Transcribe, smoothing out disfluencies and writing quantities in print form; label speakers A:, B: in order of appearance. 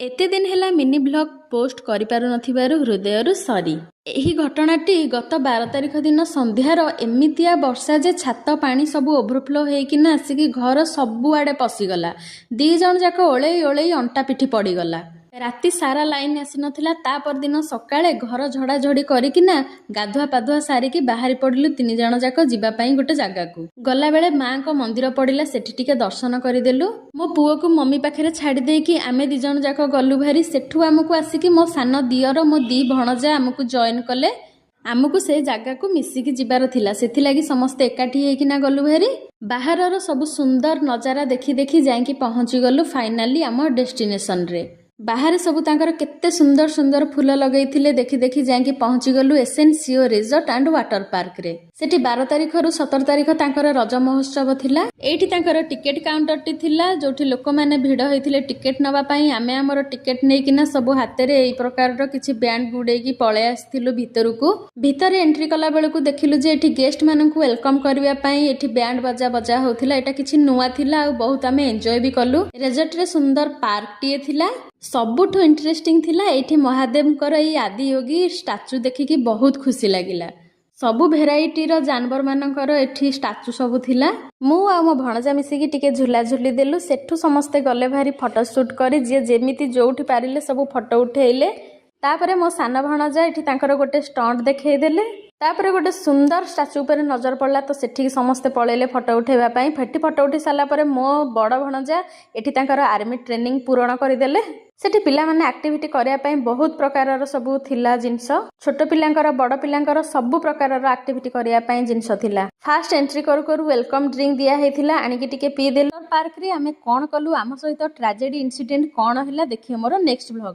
A: ଏତେ ଦିନ ହେଲା ମିନି ବ୍ଲଗ୍ ପୋଷ୍ଟ କରିପାରୁନଥିବାରୁ ହୃଦୟରୁ ସରି। ଏହି ଘଟଣାଟି ଗତ 12 ତାରିଖ ଦିନ ସନ୍ଧ୍ୟାର। ଏମିତିଆ ବର୍ଷା ଯେ ଛାତ ପାଣି ସବୁ ଓଭରଫ୍ଲୋ ହେଇକିନା ଆସିକି ଘର ସବୁଆଡ଼େ ପଶିଗଲା। ଦି ଜଣ ଯାକ ଓଳେଇ ଓଳେଇ ଅଣ୍ଟା ପିଠି ପଡ଼ିଗଲା। ରାତି ସାରା ଲାଇନ୍ ଆସିନଥିଲା। ତା ପରଦିନ ସକାଳେ ଘର ଝଡ଼ାଝଡ଼ି କରିକିନା, ଗାଧୁଆ ପାଧୁଆ ସାରିକି ବାହାରି ପଡ଼ିଲୁ ତିନି ଜଣ ଯାକ ଯିବା ପାଇଁ ଗୋଟେ ଜାଗାକୁ। ଗଲାବେଳେ ମାଙ୍କ ମନ୍ଦିର ପଡ଼ିଲା, ସେଠି ଟିକେ ଦର୍ଶନ କରିଦେଲୁ। ମୋ ପୁଅକୁ ମମି ପାଖରେ ଛାଡ଼ି ଦେଇକି ଆମେ ଦି ଜଣ ଯାକ ଗଲୁ ଭାରି। ସେଠୁ ଆମକୁ ଆସିକି ମୋ ସାନ ଦିଅର, ମୋ ଦି ଭଣଜା ଆମକୁ ଜଏନ୍ କଲେ। ଆମକୁ ସେ ଜାଗାକୁ ମିଶିକି ଯିବାର ଥିଲା, ସେଥିଲାଗି ସମସ୍ତେ ଏକାଠି ହେଇକିନା ଗଲୁ ଭାରି। ବାହାରର ସବୁ ସୁନ୍ଦର ନଜାରା ଦେଖି ଦେଖି ଯାଇକି ପହଞ୍ଚିଗଲୁ ଫାଇନାଲି ଆମ ଡେଷ୍ଟିନେସନରେ। ବାହାରେ ସବୁ ତାଙ୍କର କେତେ ସୁନ୍ଦର ସୁନ୍ଦର ଫୁଲ ଲଗେଇଥିଲେ, ଦେଖି ଦେଖି ଯାଇକି ପହଞ୍ଚିଗଲୁ ଏସ୍ଏନ୍ ସିଓ ରିଜର୍ଟ ଆଣ୍ଡ ୱାଟର ପାର୍କରେ। ସେଠି 12 ତାରିଖରୁ 17 ତାରିଖ ତାଙ୍କର ରଜ ମହୋତ୍ସବ ଥିଲା। ଏଇଠି ତାଙ୍କର ଟିକେଟ କାଉଣ୍ଟରଟି ଥିଲା, ଯୋଉଠି ଲୋକମାନେ ଭିଡ଼ ହେଇଥିଲେ ଟିକେଟ ନେବା ପାଇଁ। ଆମେ ଆମର ଟିକେଟ ନେଇକିନା ସବୁ ହାତରେ ଏଇ ପ୍ରକାରର କିଛି ବ୍ୟାଣ୍ଡ ଗୁଡେଇକି ପଳେଇ ଆସିଥିଲୁ ଭିତରକୁ। ଭିତରେ ଏଣ୍ଟ୍ରି କଲା ବେଳକୁ ଦେଖିଲୁ ଯେ ଏଠି ଗେଷ୍ଟ ମାନଙ୍କୁ welcome କରିବା ପାଇଁ ଏଠି ବ୍ୟାଣ୍ଡ ବାଜା ବଜା ହଉଥିଲା। ଏଇଟା କିଛି ନୂଆ ଥିଲା ଆଉ ବହୁତ ଆମେ ଏନ୍ଜୟ ବି କଲୁ। ରେଜର୍ଟରେ ସୁନ୍ଦର ପାର୍କଟିଏ ଥିଲା। ସବୁଠୁ ଇଣ୍ଟରେଷ୍ଟିଂ ଥିଲା ଏଇଠି ମହାଦେବଙ୍କର ଏଇ ଆଦିୟୋଗୀ ଷ୍ଟାଚୁ ଦେଖିକି ବହୁତ ଖୁସି ଲାଗିଲା। ସବୁ ଭେରାଇଟିର ଜାନବର ମାନଙ୍କର ଏଠି ଷ୍ଟାଚୁ ସବୁ ଥିଲା। ମୁଁ ଆଉ ମୋ ଭଣଜା ମିଶିକି ଟିକେ ଝୁଲାଝୁଲି ଦେଲୁ। ସେଠୁ ସମସ୍ତେ ଗଲେ ଭାରି ଫଟୋ ସୁଟ୍ କରି। ଯିଏ ଯେମିତି ଯୋଉଠି ପାରିଲେ ସବୁ ଫଟୋ ଉଠେଇଲେ। ତାପରେ ମୋ ସାନ ଭଣଜା ଏଠି ତାଙ୍କର ଗୋଟେ ଷ୍ଟଣ୍ଟ ଦେଖେଇଦେଲେ। ତାପରେ ଗୋଟେ ସୁନ୍ଦର ଷ୍ଟାଚୁ ଉପରେ ନଜର ପଡ଼ିଲା ତ ସେଠିକି ସମସ୍ତେ ପଳେଇଲେ ଫଟୋ ଉଠେଇବା ପାଇଁ। ସେଠି ଫଟୋ ଉଠି ସାରିଲା ପରେ ମୋ ବଡ଼ ଭଣଜା ଏଠି ତାଙ୍କର ଆର୍ମି ଟ୍ରେନିଂ ପୂରଣ କରିଦେଲେ। ସେଠି ପିଲାମାନେ ଆକ୍ଟିଭିଟି କରିବା ପାଇଁ ବହୁତ ପ୍ରକାରର ସବୁ ଥିଲା ଜିନିଷ। ଛୋଟ ପିଲାଙ୍କର, ବଡ଼ ପିଲାଙ୍କର ସବୁ ପ୍ରକାରର ଆକ୍ଟିଭିଟି କରିବା ପାଇଁ ଜିନିଷ ଥିଲା। ଫାଷ୍ଟ ଏଣ୍ଟ୍ରି କରୁ କରୁ welcome drink ଦିଆ ହେଇଥିଲା, ଆଣିକି ଟିକେ ପିଇଦେଲୁ। ପାର୍କରେ ଆମେ କ'ଣ କଲୁ, ଆମ ସହିତ ଟ୍ରାଜେଡି ଇନସିଡେଣ୍ଟ କ'ଣ ହେଲା, ଦେଖିବ ମୋର ନେକ୍ସଟ ବ୍ଲଗ।